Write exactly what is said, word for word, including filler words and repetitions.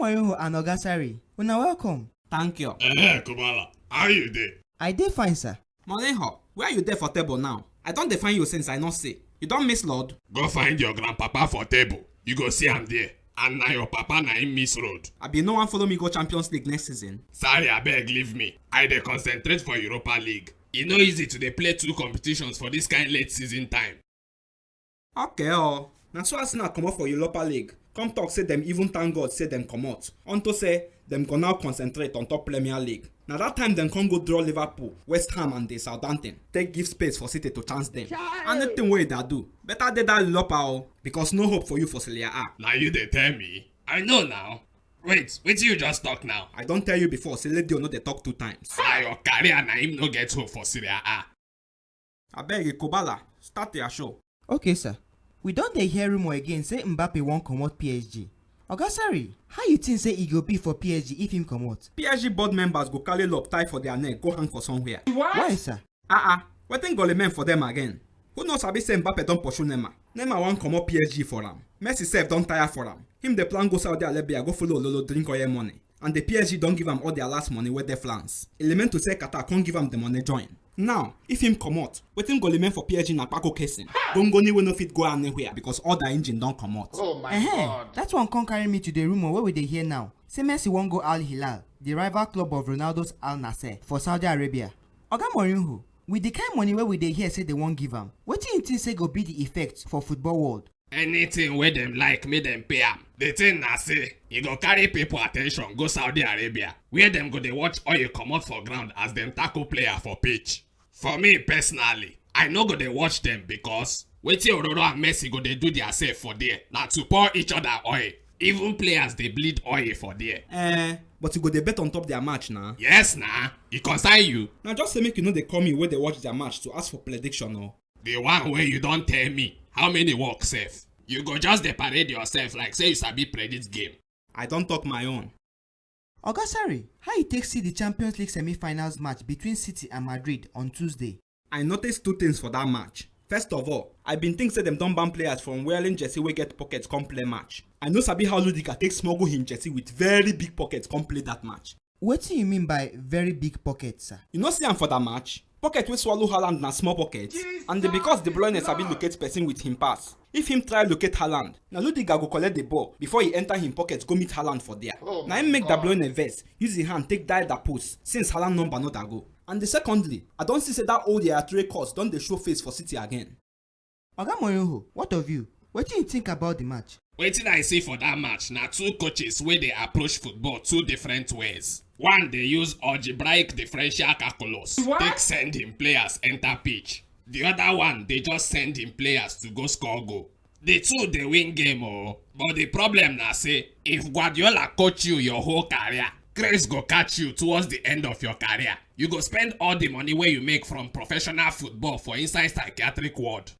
Mourinho and Oga Sarri, una welcome. Thank you. Eh, Kubala, how you dey? I dey fine, sir. Mourinho, where you dey for table now? I don dey find you since I no see. You don miss road? Go find your grandpapa for table. You go see am there. And na your papa na him miss road. Abi you no wan follow me go Champions League next season? Sorry, abeg leave me. I dey concentrate for Europa League. E no easy to dey play two competitions for this kind late season time. Okay o, na so Arsenal comot for Europa League, come talk say dem even thank God say dem comot, unto say dem go now concentrate on top Premier League. Na that time dem come go draw Liverpool, West Ham and the Southampton, take give space for City to chance dem. Anything wey una do, better dey that Europa o, because no hope for you for Serie A. Na you dey tell me? I know now. Wait, wetin you just talk now? I don tell you before say Ledio no dey talk two times. Na your career na him no get hope for Serie A. Abeg, Kubala, start your show. Okay, sir. We don dey hear rumor again say Mbappe wan comot P S G. Oga Sarri, how you think say e go be for P S G if him comot? P S G board members go carry lop tie for their neck go hang for somewhere. Why, sir? Ah ah, wetin go remain for them again? Who no sabi say Mbappe don pursue Neymar? Neymar wan comot P S G for am. Messi sef don tire for am. Him dey plan go Saudi Arabia go follow Ololo drink oil money. And the P S G don give am all their last money wey dey France. E remain to say Qatar come give am the money join. Now, if him comot, wetin go remain for P S G na kpako casing. Gongoni wey no fit go anywhere because all their engine don comot. Oh my Ehem, God. That one come carry me to the rumor wey we dey hear now. Say Messi wan go Al Hilal, the rival club of Ronaldo's Al Nassr for Saudi Arabia. Oga Mourinho, with the kind money wey we dey hear say they wan give am, wetin you think say go be the effect for football world? Anything wey dem like, make dem pay am. The thing na say e go carry people attention go Saudi Arabia, where dem go dey watch oil comot for ground as dem tackle player for pitch. For me personally, I no go dey watch dem because wetin Ororo and Messi go dey do their self for there na to pour each other oil. Even players dey bleed oil for there. Eh, but you go dey bet on top their match na? Yes na, e concern you. Na just say make you no dey call me wey dey watch their match to ask for prediction o. The one wey you don tell me, how many work sef? You go just dey parade yourself like say you sabi predict game. I don talk my own. Oga Sarri, how you take see the Champions League semi-finals match between City and Madrid on Tuesday? I notice two things for that match. First of all, I been think say dem don ban players from wearing jersey wey get pocket come play match. I no sabi how Ludiga take smuggle him jersey with very big pocket come play that match. Wetin you mean by very big pocket, sir? You no see am for that match? Pocket wey swallow Haaland na small pocket, and the because De Bruyne sabi locate person with him pass. If him try locate Haaland, na Ludiga go collect the ball before he enter him pocket go meet Haaland for there. Oh na him make De Bruyne vex, use him hand take die that post since Haaland number no da go. And the secondly, I don see say that old Yaya Toure curse don dey show face for City again. Oga Mourinho, what of you? Wetin you think about the match? Wetin I see for that match na two coaches wey dey approach football two different ways. One dey use algebraic differential calculus take send him players enter pitch. The other one dey just send him players to go score goal. The two dey win game o, but the problem na say if Guardiola coach you your whole career, craze go catch you towards the end of your career. You go spend all the money wey you make from professional football for inside psychiatric ward.